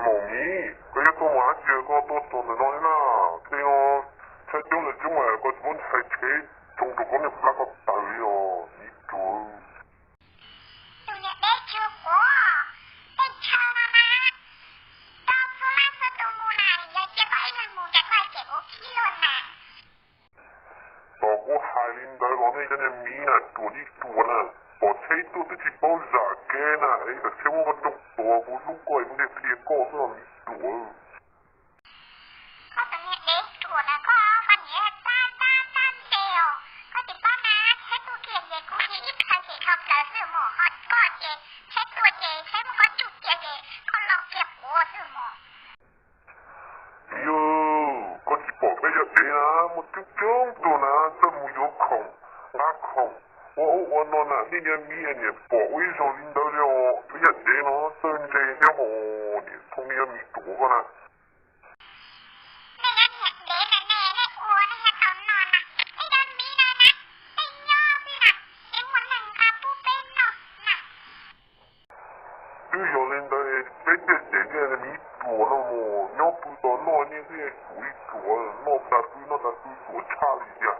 Maum miv, koj yuav tuaj mus dab tsi koj tuaj txog ntawm no thiab na? Tej no tshaib coob lawm coob mas koj tsis paub ntshai tsheb tsoo rau koj niag plab koj taws li os miv ruam. Tus niam deb tsw quav, tej chaw no na, koj txhua leej txhua tus mus na, yog cia koj ib leeg mus ces koj hais tias kuv khib luaj na. Tos kuv hais li ntawd los nej cov niag miv na ruam li ruam na, pom tsheb tuaj twb tsis paub zam kev na, es kom tsheb muab koj rooj tuav, kuv hlub koj es kuv thiaj qhia koj xwb os miv ruam. Koj tus niag dev ruam na koj, koj niam tab tab tab nte os, koj tsis paub na, tsheb tuaj kiag ces kuv cia ib plhaw ces dhau plaws xwb mog, ho koj ces tsheb tuaj ces tsheb muab koj tsuj kiag ces koj loj kiag quav xwb mog. Miv, koj tsis pom peb cov dev na muaj coob coob tuaj na, txawj mus yuav khoom, nqa khoom, ua ub ua no na, nej niag miv niam pom ua ib zaug li ntawd li os, peb cov dev no txawj ntse thiab hos, niam thooj niag miv ruam koj na. Nej cov niag dev na ne, nej ua nej yog tau no na, nej cov miv na na, tej nyob xwb na, es muaj neeg nqa pub peb noj na. Twb yog li ntawd peb thiaj cem niag miv ruam no mus, nyob pw tos noj nyiaj thiaj tsum li ruam, noj tas pw noj tas pw ruam tshaj li tiag.